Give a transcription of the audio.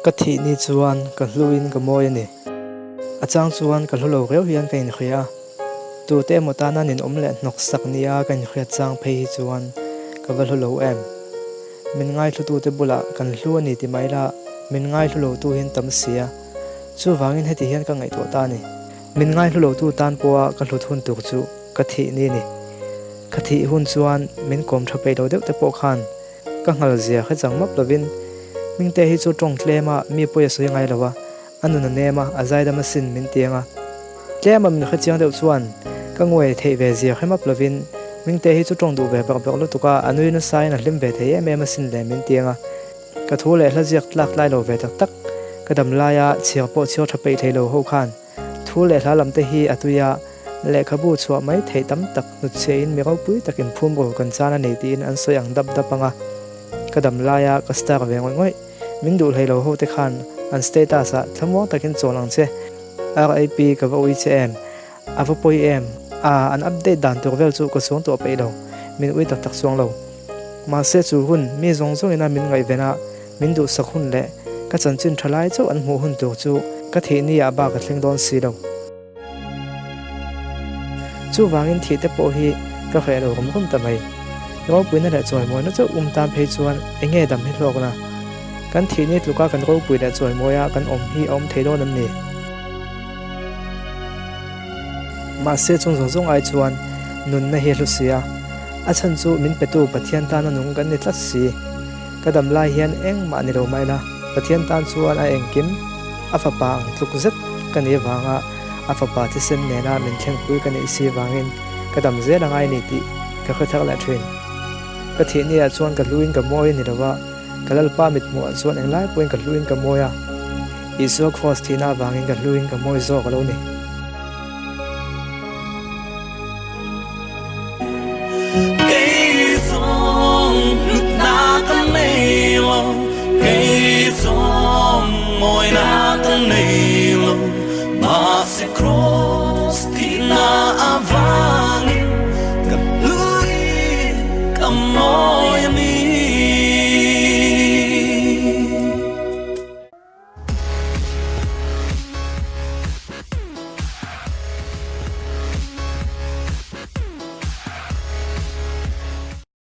Ka thih ni chuan ka hluin ka mawi a ni. A chang chuan ka hlu lo riau hian ka inhria a, tute emaw tana ninawm leh hnawk sak nia ka inhriat chang phei hi chuan ka va hlu lo em. Min ngaihhlutute bulah kan hlu a ni ti mai la, min ngaihhlu lotu hi an tam si a. Chuvangin heti hian ka ngaihtuah ta a ni. Min ngaihhlu lotu tan pawha ka hlut hun tur chu ka thih ni a ni. Ka thih hun chuan min kawm tha peih lo deuh te pawh khan Ka nghal zia kha chang map lovin Hmingte hi chu tawng tlem a, mi pawi a sawi ngai lo a, a nun a nem a, a zaidam a sin min ti ang a. Tlem a min hre chiang deuh chuan ka nguai theih ve zia hre map lovin Hmingte hi chu tawng duh ve bak bak lutuk a, a nui nasa in a hlim ve thei em em a sin le min ti ang a. Ka thu leh hla ziak tlak tlai lo ve tak tak, ka dam laia chhiar pawh chhiar tha peih thei lo ho khan Thu leh hla lam te hi a tui a, lehkhabu chhuah mai theih tam tak hnutchhiahin mi ropui tak inphum ru kan chan a nei tiin an sawi ang dap dap ang a. Ka dam laia ka star ve ngawih ngawih. Min duh hlei lo ho te khan an status ah thlamuang takin chawl ang che. RIP ka va ui che em? A va pawi em? Aa, an update dan tur vel chu ka chuang tawh peih lo. Min ui tak tak chuang lo. Mahse chu hun mi zawng zawngin a min ngaihven a, Min duhsak hun leh ka chanchin tha lai chauh an hmuh hun tur chu ka thih ni ah bak a thleng dawn si lo. Chuvangin thih te pawh hi ka hreh lo rum rum ta mai. Ropuina leh chawimawina chauh um tan phei chuan eng nge dam hi hlawkna? Kan thih ni tluka kan ropui leh chawimawia kan awm hi a awm thei dawn em ni? Mahse chung zawng zawng ai chuan nunna hi a hlu si a, a chhan chu min petu Pathian tana nung kan ni tlat si. Ka dam lai hian engmah ni lo mai la, Pathian tan chuan a engkim a fapa ang tluk zet ka nih avanga a fapa thisen nena min thlengpui ka nih si vangin ka dam zel a ngai ni tih ka hre thar leh thin. Ka thih ni ah chuan ka hluin ka mawi a ni lo va, ka Lalpa mithmuh ah chuan englai pawhin ka hluin ka mawi a, Isua Kraws thihna avangin ka hluin ka mawi zawk a lo ni. Kei zawng hlutna ka nei lo, kei zawng mawina ka nei lo, mahse Kraws thihna avangin.